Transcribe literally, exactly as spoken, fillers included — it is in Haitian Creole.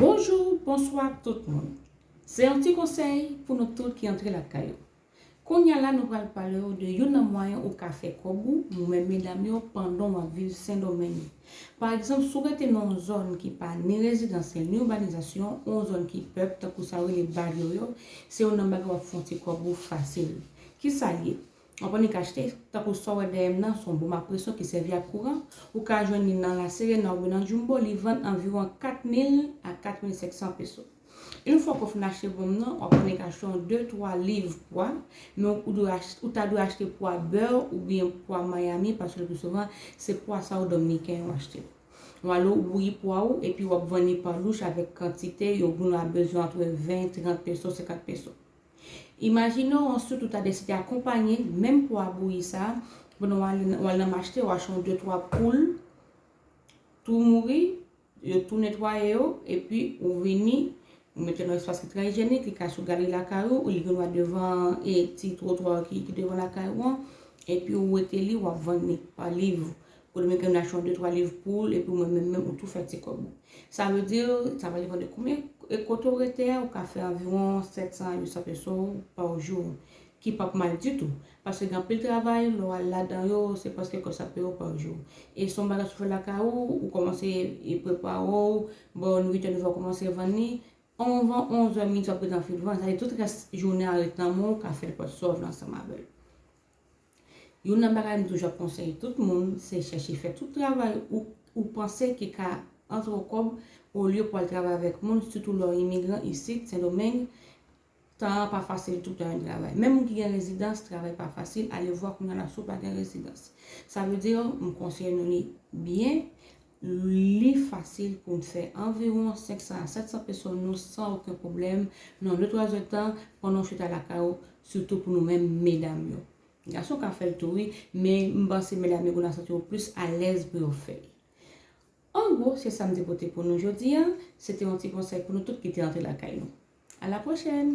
Bonjou, bonswa tout moun. Se yon ti konsèy pou nou tout ki antre lakay ou. Kounye a la, nou pral pale w de youn nan mwayen ou ka fè kòb ou, ou menm medam yo, pandan w ap viv Sendomeng. Pa egzanp, si w rete nan yon zòn ki pa ni rezidansyèl, ni ibanizasyon, yon zòn ki pèp, tankou sa yo rele baryo yo, se youn nan bagay w ap fè yon ti kòb ou fasil. Kisa l ye? W ap annik achte, tankou sa w wè dèyè m nan, se yon bonm a presyon ki sèvi ak kouran. Ou ka jwenn li nan La Serena oubyen nan Jumbo, li vann anviwon kat mil a kat mil senk san peso. Yon fwa ke w fin achte bonm nan, w ap annik achte yon de twa liv pwa, men ou dwe ach-, ou ta dwe achte pwa bè oubyen pwa Miami, paske le pli souvan, se pwa sa yo Dominiken yo achte. W ale w bouyi pwa ou, epi w ap vann li pa louch avèk kantite, yon moun a bezwen antre ven, trant peso, senkant peso. Imajine w answit ou ta deside akonpanye menm pwa bouyi sa a, pandan w al, w al nan mache, w achte yon de twa poul, tou mouri, yo tou netwaye yo, epi ou vini, ou mete nan espas ki trè ijyenik, li ka sou galri lakay ou, li gen dwa devan e ti twotwa ki, ki devan lakay ou an, epi ou wete li, w ap vann li pa liv. Ou menm gen achte yon de twa liv poul, epi ou menm, menm, menm, ou tou fè ti kòb ou. Sa vle di, sa va depann de konbyen e kote w rete a, ou ka fè anviwon sèt san a uit san peso pa jou, ki p ap mal ditou. Paske gen anpil travay, lè w al ladan yo, se prèske kòb sa peye w pa jou. E se yon bagay sou fè lakay ou, ou kòmanse e prepare w, bò nwit an, devan w kòmanse vann li, anvan onz è midi w ap ret an fil vann, sa vle di tout rès jounen an ret nan men w, ou ka fè nenpòt sa w vle ansanm avè l. Youn nan bagay m toujou ap konseye tout moun, se chèche fè tout travay ou, ou panse ki ka antre w kòb, olye pou al travay avèk moun, sitou lè w imigran isit, Sendomeng, tan an pa fasil toutan yon travay. Menm moun ki gen rezidans, travay pa fasil, alevwa kounye a la si w pa gen rezidans. Sa vle di, m konseye nou li byen, li fasil pou n fè anviwon senk san a sèt san peso nou san okenn pwoblèm, nan de twa zèdtan, pandan w chita lakay ou, sitou pou nou menm medam yo. Gason ka fè l tou wi, men m panse medam yo konn ap santi yo plis alèz pou yo fè l. An gwo, se sa m te pote pou nou jodi a. Se te yon ti konsèy pou nou tout ki te antre lakay nou. A la pwochèn!